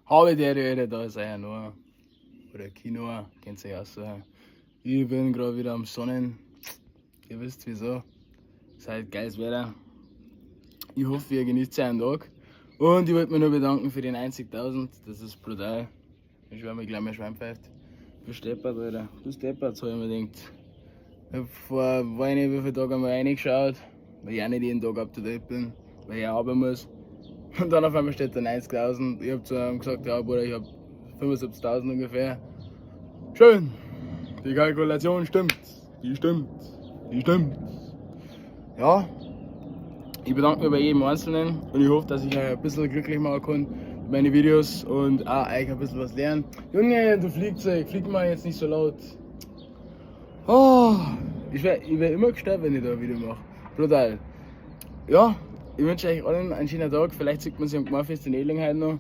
Habe die Ehre, da ist euer Noah. Oder Kinoa, kennt sich auch so. Ich bin gerade wieder am Sonnen. Ihr wisst wieso. Ist halt geiles Wetter. Ich hoffe, ihr genießt euren Tag. Und ich wollte mich nur bedanken für die 90.000. Das ist brutal. Ich schwör mir gleich mein Schwein pfeift. Du bist deppert, Alter. Du bist deppert, so ich mir gedacht. Ich hab vor, weiß nicht wie viele Tagen mal reingeschaut, weil ich auch nicht jeden Tag up to date bin, weil ich arbeiten muss. Und dann auf einmal steht da 90.000. Ich hab zu ihm gesagt, ja Bruder, ich hab 75.000 ungefähr. Schön. Die Kalkulation stimmt. Die stimmt. Die stimmt. Ja, ich bedanke mich bei jedem Einzelnen und ich hoffe, dass ich euch ein bisschen glücklich machen kann mit meinen Videos und auch euch ein bisschen was lernen. Junge, du Fliegzeug, flieg mal jetzt nicht so laut. Oh, ich werd immer gestört, wenn ich da ein Video mache. Brutal. Ja, ich wünsche euch allen einen schönen Tag. Vielleicht sieht man sich am Gmarfest in Edling heute noch.